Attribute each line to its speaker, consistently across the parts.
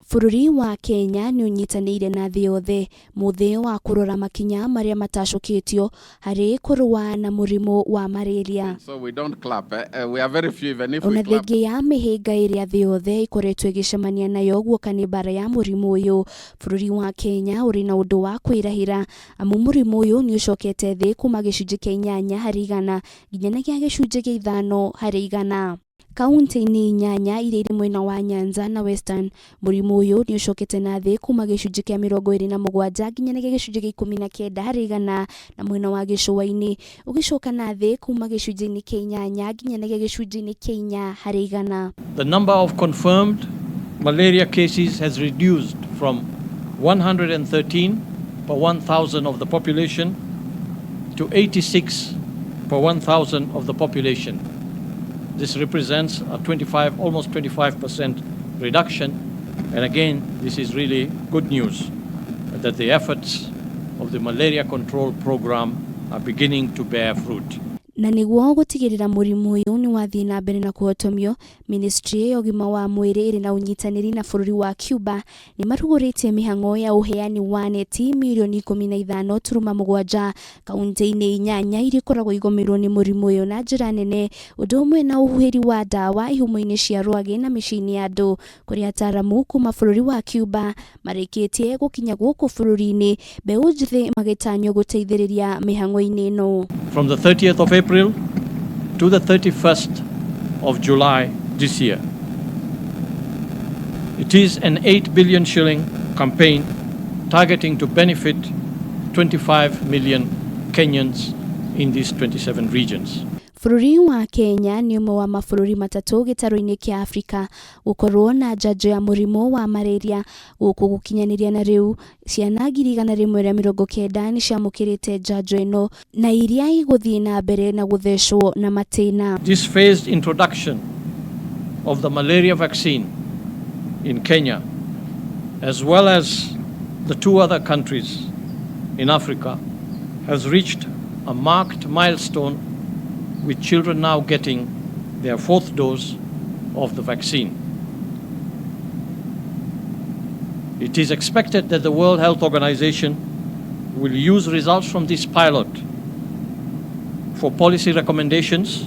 Speaker 1: Bũrũri wa Kenya nĩ ũnyitanĩire na thĩ yothe mũthĩ wa kũrora makinya marĩa matacũkĩtio harĩ kũrũa na mũrimũ wa malaria.
Speaker 2: So we don't clap. Eh? We are very few, even if we
Speaker 1: Ona
Speaker 2: clap.
Speaker 1: thengia ya mĩhĩnga ĩrĩa thĩ yothe ĩkoretwo ĩgĩcemania nayo guoka nĩ mbara ya mũrimũ ũyũ, bũrũri wa Kenya ũrĩ na ũndũ wa kwĩrahĩra amu mũrimũ ũyũ nĩ ũcokete thĩ kuma gĩcunjĩ kĩa 8% nginyanagia gĩcunjĩ kĩa 5%. Kauntĩ-inĩ inyanya iria irĩ mwena wa Nyanza na Western, mũrimũ ũyũ nĩ ũcokete na thĩ kuma gĩcunjĩ kĩa 27 nginyanagia gĩcunjĩ kĩa 19% na mwena wa gĩcũa-inĩ ũgĩcoka na thĩ kuma gĩcunjĩ-inĩ kĩa 8 nginyanagia gĩcunjĩ-inĩ kĩa 4%.
Speaker 3: The number of confirmed malaria cases has reduced from 113 per 1,000 of the population to 86 per 1,000 of the population. This represents a 25, almost 25% reduction. And again, this is really good news that the efforts of the malaria control program are beginning to bear fruit.
Speaker 1: Na nĩguo gũtigĩrĩra mũrimũ ũyũ nĩ wathiĩ na mbere na kũhotomio, Ministry ya ũgima wa mwĩrĩ ĩrĩ na ũnyitanĩri na bũrũri wa Cuba nĩ marugũrĩtie mĩhang'o ya ũheani wa neti mirioni 15.7 kaunti-inĩ inyanya iria ikoragwo igũmĩirwo nĩ mũrimũ ũyũ na njĩra nene, ũndũ ũmwe na ũhuhĩri wa ndawa ihumo-inĩ cia rwagĩ na mĩciĩ-inĩ ya andũ, kũrĩa ataramu kuma bũrũri wa Cuba marĩkĩtie gũkinya gũkũ bũrũri-inĩ, mbeũ njĩthĩ magĩtanywo gũteithĩrĩria mĩhang'o-inĩ ĩno.
Speaker 3: From the 30th of April to the 31st of July this year. It is an 8 billion shilling campaign targeting to benefit 25 million Kenyans in these 27 regions.
Speaker 1: Bũrũri wa Kenya nĩ ũmwe wa mabũrũri matatũ gĩtarũ-inĩ kĩa Afrika gũkorwo na njanjo ya mũrimũ wa malaria. Gũkũ gũkinyanĩria na rĩu ciana 190,000 nĩ ciamũkĩrĩte njanjo ĩno na iria igũthiĩ na mbere na gũthecwo na matĩna.
Speaker 3: This phased introduction of the malaria vaccine in Kenya, as well as the two other countries in Africa, has reached a marked milestone, with children now getting their fourth dose of the vaccine. It is expected that the World Health Organization will use results from this pilot for policy recommendations.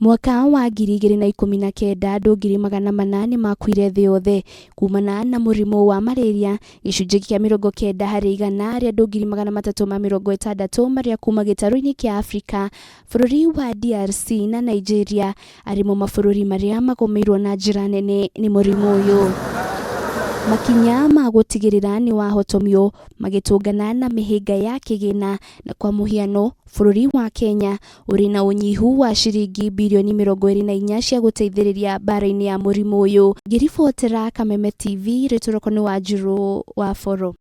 Speaker 1: Mwaka wa 2019 andũ 400,000 nĩ makuire thĩ yothe kumana na mũrimũ wa malaria, gĩcunjĩ kĩa 90% harĩ andũ 360,000 marĩa kuma gĩtarũ-inĩ kĩa Afrika. Bũrũri wa DRC na Nigeria arĩmo mabũrũri marĩa magũmĩirwo na njĩra nene nĩ mũrimũ ũyũ. Makinya ma gũtigĩrĩra nĩ wahotomio magĩtũngana na mĩhĩnga ya kĩgĩna, na kwa mũhiano bũrũri wa Kenya ũrĩ na ũnyihu wa ciringi birioni 24 cia gũteithĩrĩria mbara-inĩ ya mũrimũ ũyũ. Ngĩribotera Kameme TV, rĩtwa rĩakwa nĩ Wanjirũ wa Boro.